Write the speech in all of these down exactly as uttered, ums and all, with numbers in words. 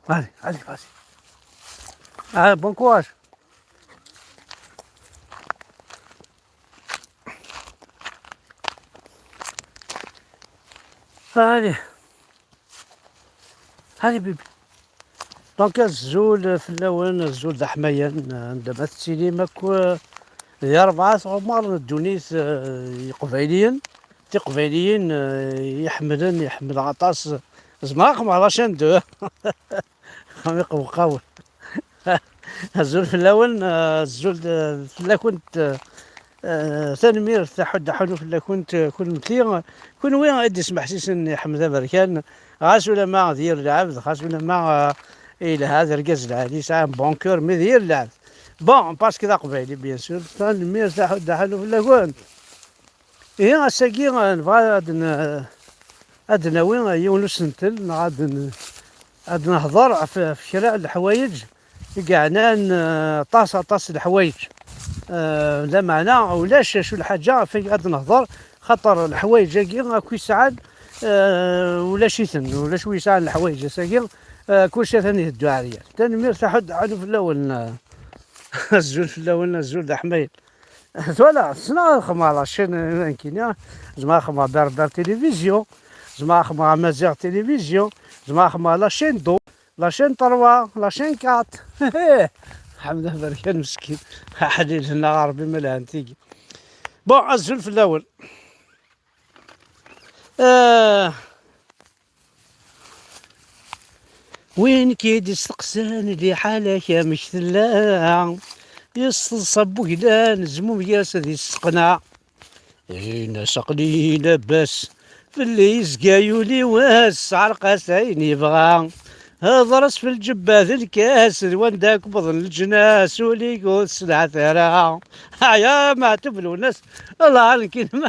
Allez, allez, vas-y. Ah, bon courage. Allez. Allez, bébé. Donc, azul fell-awen, azul d aḥmayan, anda ma tettilim akk, di rebɛa tɣemmar n ddunit, eh, iqbayliyen, tiqbayliyin, eh, iḥemmlen, iḥemmel aṭas. Zemreɣ ad xedmeɣ la chaîne deux. Am iqewqawen. Azul fell-awen, eh, azul, eh, fell-akent, eh, eh, tanemmirt, aḥud aḥunu fell-akent, eh, kunemti, kunwi i d-ismeḥsisen i Ḥmed Aberkan, ɣas ulamma d yir lɛebd, ɣas ulamma, eh, yelha d argaz lɛali, yesɛa un bon cœur, mais d yir lɛebd. Bon, parce que d aqbayli, bien sûr. Tanemmirt, aḥud aḥunu fell-akent. Ihi, ass-agi, eh, nebɣa ad n-, ad d-nawi yiwen n usentel, neɣ ad n-, ad nehḍer ɣef, ɣef kra n leḥwayeǧ i yeɛnan, eh, aṭas, aṭas n leḥwayeǧ. Eh, lameɛna ulac acu lḥaǧa ɣef ad nehḍer, xaṭer leḥwayeǧ-agi akk yesɛan, eh, ulac-iten, ulac wi yesɛan leḥwayeǧ ass-agi, eh, kulci atan iteddu ɛeryan. Tanemmirt, aḥud aḥunu fell-awen, eh, azul fell-awen, azul d aḥmayan. Voilà, ssneɣ ad xedmeɣ la chaîne, euh, nekkini. Zemreɣ ad xedmeɣ Berber Télévision, zemreɣ ad xedmeɣ Amaziɣ Télévision, zemreɣ ad xedmeɣ la chaîne deux, la chaîne trois, la chaîne quatre. Ḥmed Aberkan meskin. Aḥlil-nneɣ a Ṛebbi ma lhan tigi. Bon, azul fell-awen. Euh, Win k-id-isteqsan liḥala-k amek tella, yesseḍsa n wuglan, zmumeg-as ad yesseqneɛ. Ini-as aql-i labas, fell-i yezga yuli wass, ɛerq-as ayen yebɣa. Hḍer-as f lǧebba d lkas, d wanda k-wwḍen leǧnas, ul-ik ur t-sneɛt ara. Aya Meɛtub Lwennas, Allah nekkini ma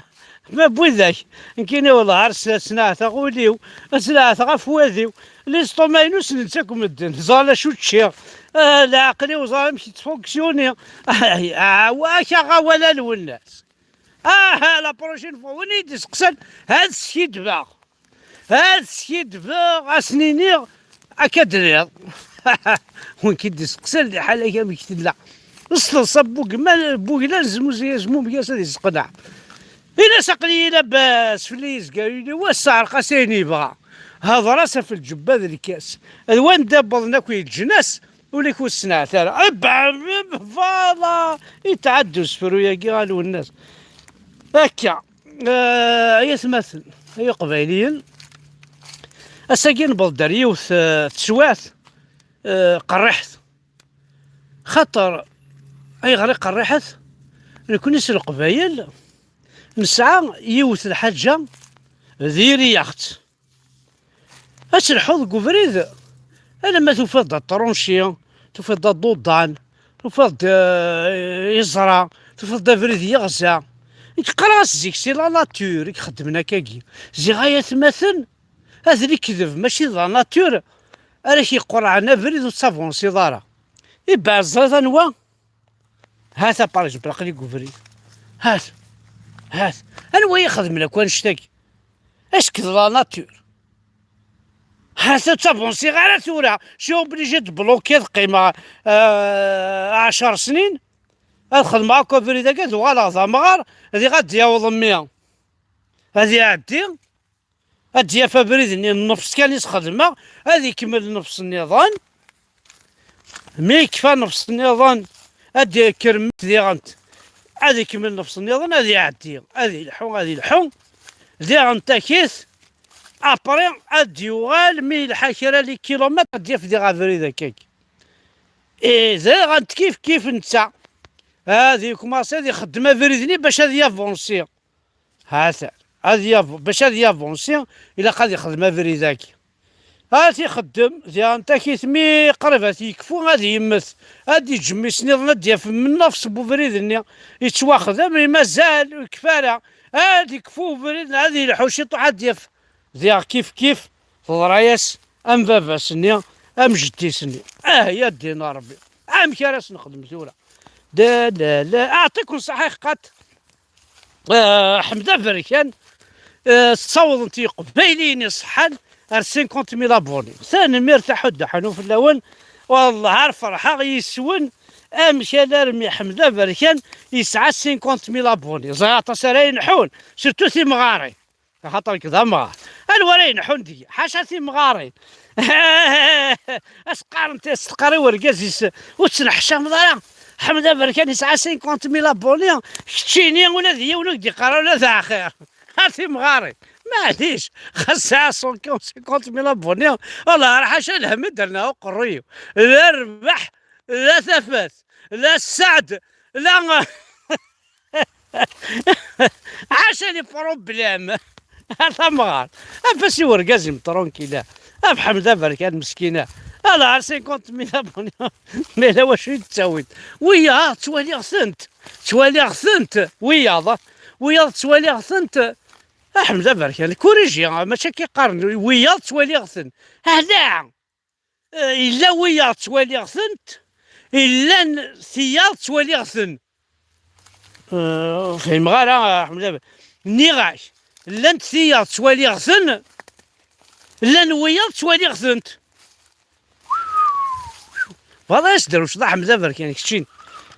Ma n widak, nekkini wellah ar s-, sneɛteɣ ul-iw, sneɛteɣ afwad-iw, l'estomac-inu ssnen-tt akk medden, ẓran acu ččiɣ, ah, leɛqel-iw ẓran amek yettfonctionner. Ah, wa-k aɣ awal a Lwennas. Ah, la prochaine fois, win i d-iseqsan, ad skiddbeɣ. Ad skiddbeɣ, ad sen-iniɣ, akka d-nniɣ. Win k-id-iseqsan liḥala-k amek tella. S teḍsa n wugma-, n wuglan, zmumeg-as ad yesseqneɛ. Ini-as aql-iyi labas, fell-i yezga yuli wass, ɛerq-as ayen yebɣa. Hḍer-as ɣef lǧebba d lkas. D wanda wwḍen akk leǧnas, ul-ik ur sneɛt ara. Voilà, itɛedda usefru-agi a Lwennas. Akka. Eh, ay atmaten, ay iqbayliyen, ass-agi newweḍ-d ar yiwet, eh, teswiɛt, eh, qerriḥet. Xaṭer, ayɣer i qerriḥet? Nekni s Leqbayel nesɛa yiwet lḥaǧa, diri-yaɣ-tt. Ad telḥuḍ deg ubrid, alamma tufiḍ-d aṭrunci, tufiḍ-d aḍuḍan, tufiḍ-d, eh, iẓra, tufiḍ-d abrid yeɣza. Nekk qqareɣ-as zik si la nature i ixeddmen akkagi. Ziɣ ay atmaten, ad lekdeb mačči d la nature ara k-iqurɛen abrid ur ttavansiḍ ara. Ibɛed ẓriḍ anwa? Hat, par exemple, aql-i deg ubrid. Hat, hat. Anwa i ixedmen akk annect-agi? Est-ce que d la nature? Hat, ur ttavansiɣ ara tura. Je suis obligé de bloquer, ad qqimeɣ, euh, ɛecr snin. Ad xedmeɣ akk abrid-agi, ad uɣaleɣ d amɣar, diɣ ad d-yaweḍ mmi. Ad iɛeddi, ad d-yaf abrid-nni nnefs kan i s-xedmeɣ, ad ikemmel nnefs nniḍen. Mi yekfa nnefs nniḍen, ad d-yekker mmi diɣent, ad ikemmel nnefs nniḍen, ad iɛeddi, ad ilḥu, ad ilḥu. Diɣent akit, après ad d-yuɣal, mi yelḥa kra les kilomètres, ad d-yaf diɣ abrid akkagi. Eh, diɣent kif kif netta. Ad yekmaṣi ad ixeddem abrid-nni bac ad yavansi. Hatan, ad yav-, bac ad yavansi, ilaq ad ixdem abrid-agi. Ad t-ixeddem, diɣen takit mi qrib ad t-yekfu, ad yemmet. Ad d-iǧǧem isniḍen, ad d-yaf nnefs n ubrid-nni yettwaxdem, i mazal ur yekfi ara. Ad yekfu ubrid, ad yelḥu ciṭuḥ, ad d-yaf. Diɣ kif kif, teḍra-yas am baba-s-nni, am jeddi-s-nni. Ah, ya ddin a Rebbi, amek ara s-nexdem tura? Da, la, la, aɛṭikum ṣṣeḥḥa, iqqat. Ah, Ḥmed Aberkan, ah, ssawḍen-t Yeqbayliyen iṣeḥḥan, ar cinquante mille abonnés. Tanemmirt a Ḥuddu Ḥanun fell-awen. Wellah ar ferḥeɣ yis-wen. Amek alarmi Ḥmed Aberkan yesɛa cinquante mille abonnés? Ẓriɣ aṭas ara yenḥun, surtout timɣarin. Axaṭer nekk d amɣar. Anwa ara yenḥun deg-i? Ḥaca timɣarin. As-qqaren, as-teqqar i urgaz-is, ur ttneḥcameḍ ara. Ḥmed Aberkan yesɛa cinquante mille abonnés, keččini ula d yiwen ur k-d-iqqar ula d axir. Ar timɣarin. Maɛlic, xas sɛiɣ cinquante mille abonnés, Allah, ar ḥaca lhem i d-rneɣ uqerruy-iw. La rrbeḥ, la tafat, la sseɛd, la ḥaca les problèmes. A tamɣar. Af-as i urgaz-im tranquille. Af Ḥmed Aberkan meskina. Allah, ar cinquante mille abonnés. Ma yella wacu i d-ttawin. Wiyaḍ ttwaliɣ-tent. Ttwaliɣ-tent. Wiyaḍ. Wiyaḍ ttwaliɣ-tent. A Ḥmed Aberkan, corrigez, mačči akka i qqaren, wiyaḍ ttwaliɣ-ten. Ala! Eh, yella wiyaḍ ttwaliɣ-tent, llan tiyaḍ ttwaliɣ-ten. Eh, ur fhimeɣ ara, a Ḥmed Aberkan. Nniɣ-ak, llant tiyaḍ ttwaliɣ-ten, llan wiyaḍ ttwaliɣ-tent. Bɣiɣ ad s-drewceḍ a Ḥmed Aberkan, keččin.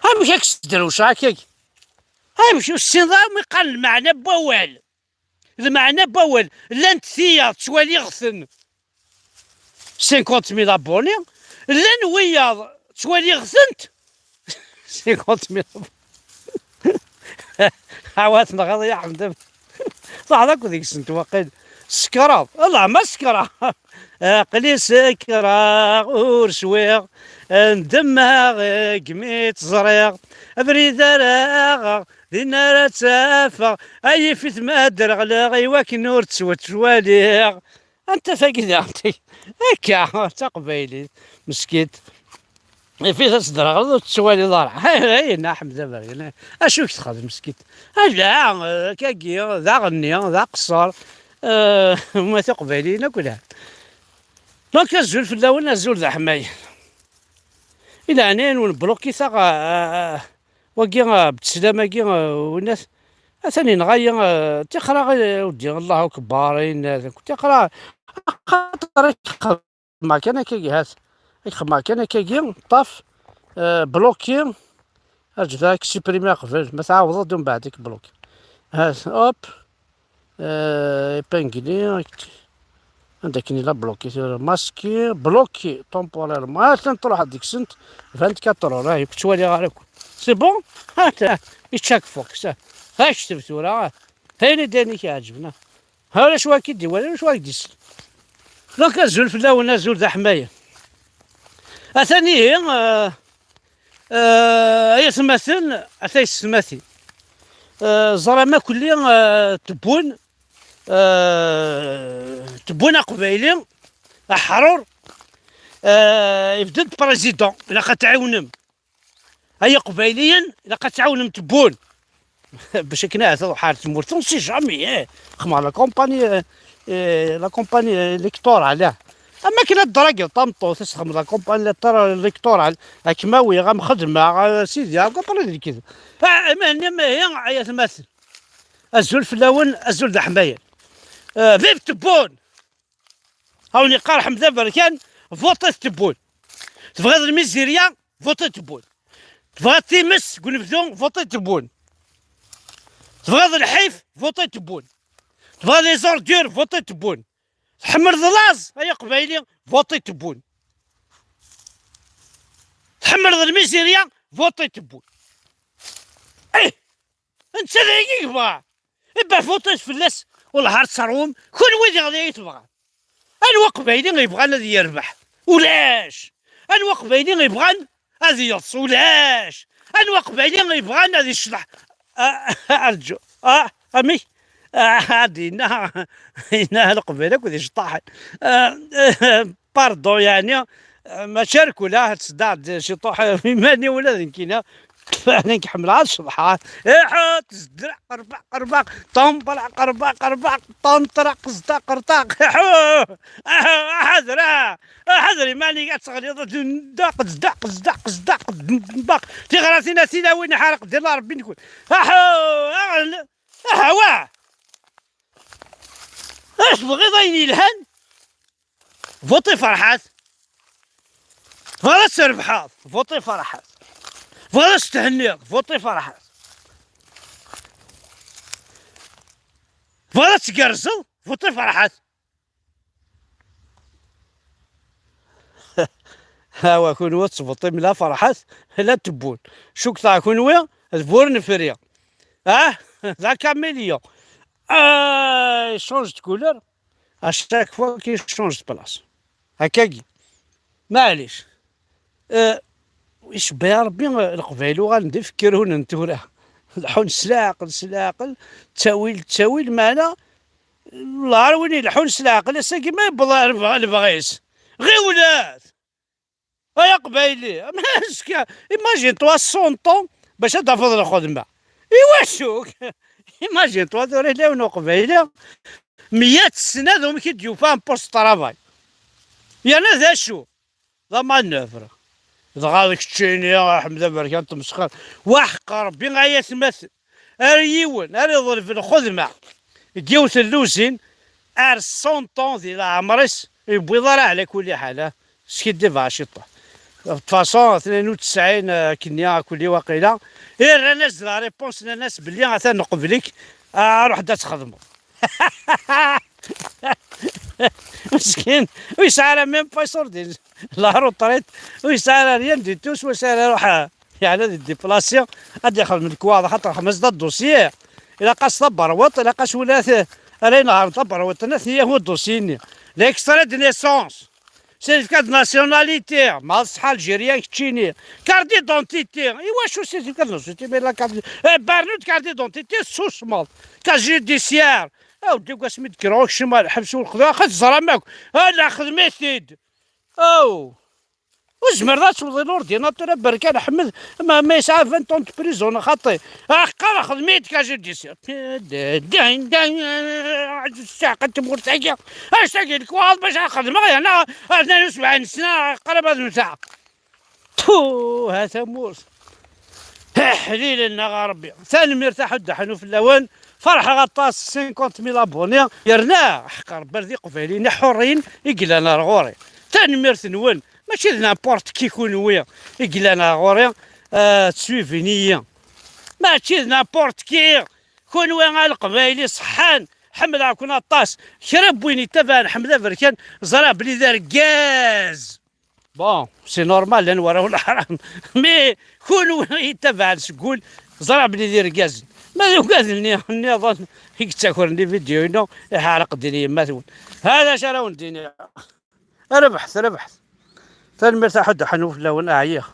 Amek ad k-s-drewceɣ akkagi? Amek ur tessineḍ ara mi qqaren lmeɛna n wawal? Lmeɛna n wawal, llant tiyaḍ ttwaliɣ-ten cinquante mille abonnés, llan wiyaḍ ttwaliɣ-tent cinquante mille abonnés. Awa tneɣɣeḍ ya Ḥmed. Teɛḍ akk deg-sent waqil. Sekreɣ, Allah ma sekreɣ. Aql-i sekreɣ, ur swiɣ, ndemmeɣ eg mi tt-ẓriɣ. Abrid ara aɣeɣ, dinna ara tt-afeɣ. Ay ifit ma ad d-reɣleɣ i wakken ur tt-ttwaliɣ. Anta tagi daɣen? Akka, d taqbaylit, meskint. Ifit ad tedreɣleḍ ur tettwaliḍ ara. Ay, ay, yenna Ḥmed Aberkan. Acu i k-texdem meskint? Ala, akkagi, d aɣenni, d aqeṣṣer. Eh, ma tiqbayliyin akk lhan. Donc, azul fell-awen, azul d aḥmayen. I leɛnaya-nwen, bloki-t-aɣ, ah, ah, wagi, ah, Betslam-agi, ah, winat, atan yenɣa-yi, ah, tixra, eh, ur d-, Allahu akbar, ayen, ah, tixra, axaṭer i xedmeɣ kan akkagi, hat, i xedmeɣ kan akkagi, ṭaf, eh, bloki, arǧu ad k-supprimiɣ qbel, ma tɛawdeḍ-d umbeɛd ad k-bloki. Hat, hop, eh, épinglé, anda akken yella bloqué tura, masqué, bloqué temporairement. Ah, atan truḥ deg-sent, vingt-quatre heures, ah, ur k-ttwaliɣ ara akk. C'est bon? Ha, ta, iččak fok, sa. Ha, kteb tura, ha. Ayen i d-ayen i k-iɛeǧben, ha. Ha, ulac wa k-id-iwala, ulac wa k-d-isel. Donc, azul fell-awen, azul d aḥmayan. Atan ihi, eh, eh, ay atmaten, atay s tmatin. Eh, ẓram akk-lli, eh, tewwun, eh, tewwun aqbayli, aḥrur, eh, ibedd-d président, ilaq ad tɛiwnem. Ay iqbayliyen, ilaq ad tɛiwnem tewwun. Bac akken ahat ad ruḥeɣ ar tmurt, on sait jamais, eh. Xedmeɣ la campagne, eh, eh, la campagne électorale, ah. Am akken ad d-tragiḍ tameṭṭut, ad txedmeḍ la campagne électorale, ad kem-awiɣ, ad m-xedmeɣ, ah, sidi, akk après d lekdeb. Ah, iman-nni, ihi, ay atmaten. Azul fell-awen, azul d aḥmayan. Eh, vive tewwun! Awen-iqqar Ḥmed Aberkan, votit tewwun. Tebɣiḍ lmizirya, votit tewwun. Tebɣiḍ times deg unebdu, votit tewwun. Tebɣiḍ lḥif, votit tewwun. Tebɣiḍ les ordures, votit tewwun. Tḥemmleḍ laẓ, ay aqbayli, votit tewwun. Tḥemmleḍ lmizirya, votit tewwun. Ih! Netta d ayagi i yebɣa. Ibba votit fell-as, wellah ar teṛwum, kunwi diɣ d ay tebɣam. Anwa aqbayli i yebɣan ad yerbeḥ? Ulac! Anwa aqbayli i yebɣan ad yeḍs? Ulac! Anwa aqbayli i yebɣan ad yecḍeḥ? Ah, arǧu. Ah, amek? Ah, ad yenna, yenna leqbayel akk d iceṭṭaḥen. Ah, pardon, yeɛni, ah, mačči ar kul, ah, ad teddaɛd ciṭuḥ iman-iw ula d nekkini. Nekk ḥemmleɣ ad ceḍḥeɣ. Iḥu, tezder, qerbeq, qerbeq, ṭemṭreq, qerbeq, qerbeq, ṭenṭreq, qezdeq, qerṭaq. Iḥu! Iḥu! Ḥader, ah! Ḥader iman-ik ad teɣliḍ. Daq, daq, daq, daq, daq. Tiɣratin a tilawin, iḥerq di la Rebbi-nwen. Iḥu! Aɣel-, aha, wah! Acu tebɣiḍ ayen yelhan? Voté Ferḥat. Tebɣiḍ ad trebḥeḍ, voté Ferḥat. Tebɣiḍ ad thenniḍ, voté Ferḥat. Tebɣiḍ ad tgerrzeḍ, voté Ferḥat. Awa kunwi ad tbeṭṭim la Ferḥat la Tebbun. Cukteɣ kunwi d Bur Nefri. Ah, d akamilya. Ah, change de couleur. À chaque fois qu'il change de place. Hakkagi. Maɛlic. Eh, icebba ya Rebbi, eh, Leqbayel uɣalen d ifekkirunen tura. Leḥḥun s leɛqel, s leɛqel, ttawil, ttawil, meɛna, Allah ar win ileḥḥun s leɛqel, ass-agi ma yewweḍ ar lebɣ-, lebɣi-s. Ɣiwlet! Ay Aqbayli, ameska, imagine-toi cent ans bac ad tafeḍ lxedma. Iwacu? Imagine-toi tura yella yiwen Uqbayli, meyya sna d umek i d-yufa un poste de travail. Yerna d acu? D amanœuvre. Dɣa d keččini, a Ḥmed Aberkan, tmesxir. Waḥeq Rebbi, ay atmaten. Ar yiwen, ar iḍleb lxedma deg yiwet n luzin, ar cent ans di leɛmer-is, ur yewwiḍ ara ɛla kulli ḥal, ah. Skiddibeɣ ciṭuḥ. De toute façon, tnin u tesɛin, eh, akkenni, akkenni waqila, i rran-as la réponse, nnan-as belli atan neqbel-ik, ah, ruḥ-d ad txedmeḍ. Meskin, ur yesɛi ara même pas sordine. La retraite, ur yesɛi ara rien du tout, s wacu ara iruḥ, eh, yeɛni ad déplacer, ad ixdem lekwaɣeḍ, xaṭer ḥma-s d adossier. Ilaq-as taberwiṭ, ilaq-as win ara t-, ara inehṛen taberwiṭ-nni, ad t-yawi udossier-nni. L'extrait de naissance, certificat de nationalité, ma ṣṣeḥ algérien keččini, carte d'identité, iwacu certificat de nationalité, mais la carte d-, eh, bernu-d carte d'identité, tessusmeḍ, casier judiciaire. Awdi, deg wasmi d-kkreɣ, kcem ɣer lḥebs ur xdiɣ, axi teẓram akk, ala xdem-it-id. Aw! Ur tezmireḍ ad tesweḍ l'ordinateur, a Berkan Ḥmed, ma, ma yesɛa vingt ans de prison, xaṭi. Aḥeqqar, xdem-iyi-d casier judiciaire. Ssiɛqa n tmurt-agi. Acu-agi lekwaɣeḍ bac ad xedmeɣ, yerna tnin u sebɛin sna, qrib ad mteɣ. Tu, ha tamurt. Ḥlilen-aɣ a Rebbi. Tanemmirt a Ḥuddu Ḥanuf fell-awen. Ferḥeɣ aṭas, cinquante mille abonnés. Yerna, ḥeqq Rebbi, ar d iqbayliyen iḥuṛṛiyen i yellan ar ɣur-i. Tanemmirt-nwen. Mačči d n'importe qui kunwi i yellan ar ɣur-i, eh, tettwibin-iyi. Mačči d n'importe qui. Kunwi a Leqbayel iṣeḥḥan, ḥemmleɣ-ken aṭas. Kra n win yettabaɛen Ḥmed Aberkan, ẓriɣ belli d argaz. Bon, c'est normal, llan warraw n leḥram. Mais kunwi yettabaɛen seg wul, ẓriɣ belli d irgazen. Ma d ugaden-nni nniḍen i yettakren les vidéos-inu, iḥerq din yemma-twen. Hada acu ara wen-d-iniɣ. Rebḥet, rebḥet. Tanemmirt a Ḥuddu Ḥanuf fell-awen, ɛyiɣ.